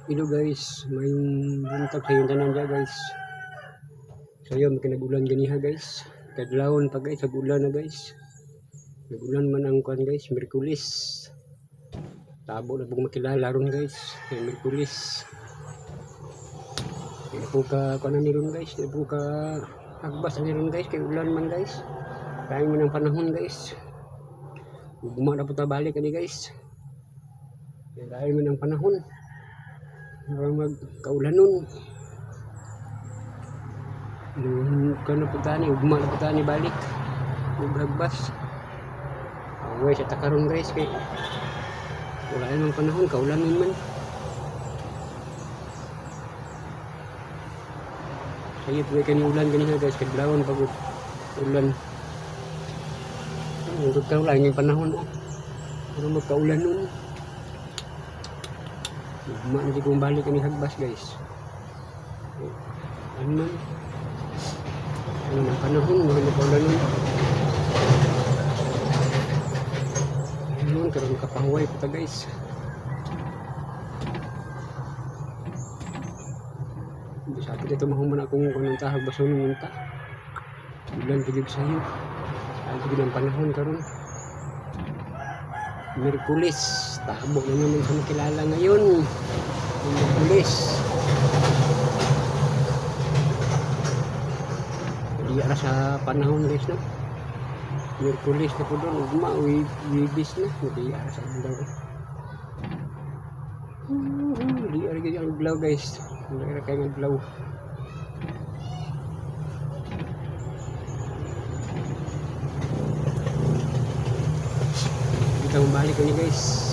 Hello guys, maayong buntag sa inyong tanan diya, guys. Sayo makinag-ulan ganiha, guys. Kadlawon pa, guys, ulan na, guys. Nagulan man ang kuan, guys, Miyerkules. Tabo na pong makilala ron, guys. Kay Miyerkules. Di po ka kuan ni ron, guys, di po ka hagbas ani ron, guys, kay ulan man, guys. Kaya man ang panahon, guys. Ugma na po ta balik ani, guys. Kaya man ang panahon. Murag magkaulanon. Nung kano po tani, ugma na po tani balik. Ug hagbas. Away sa takaron, guys, kay wala namang panahon, kaulanon man. Sayop kay kani ulan ganiha, guys, kadlawon pag ulan. Ang karon lang yung panahon, oh. Pero magkaulan nun. Ugma na di kong balik ani hagbas, guys. Ano man? Ano man panahon, mga magkaulan nun. Ano karon kapahuway pa ta, guys. Hindi sa atin ito mahuman akong kanang tahag baso nung unta. Ulan pa jud sayo. Ay jud ang panahon karon. Miyerkules, tabo na naman sa makilala ngayon. Miyerkules. Di ara sa panahon, guys, no. Miyerkules na po doon, ugma, Webes na. Di ara sa adlaw. Di ara gyud ang adlaw, guys. Di ara kay adlaw. Dito balik ni, guys.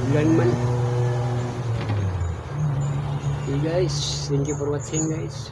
Ulan man. Okay guys, thank you for watching, guys.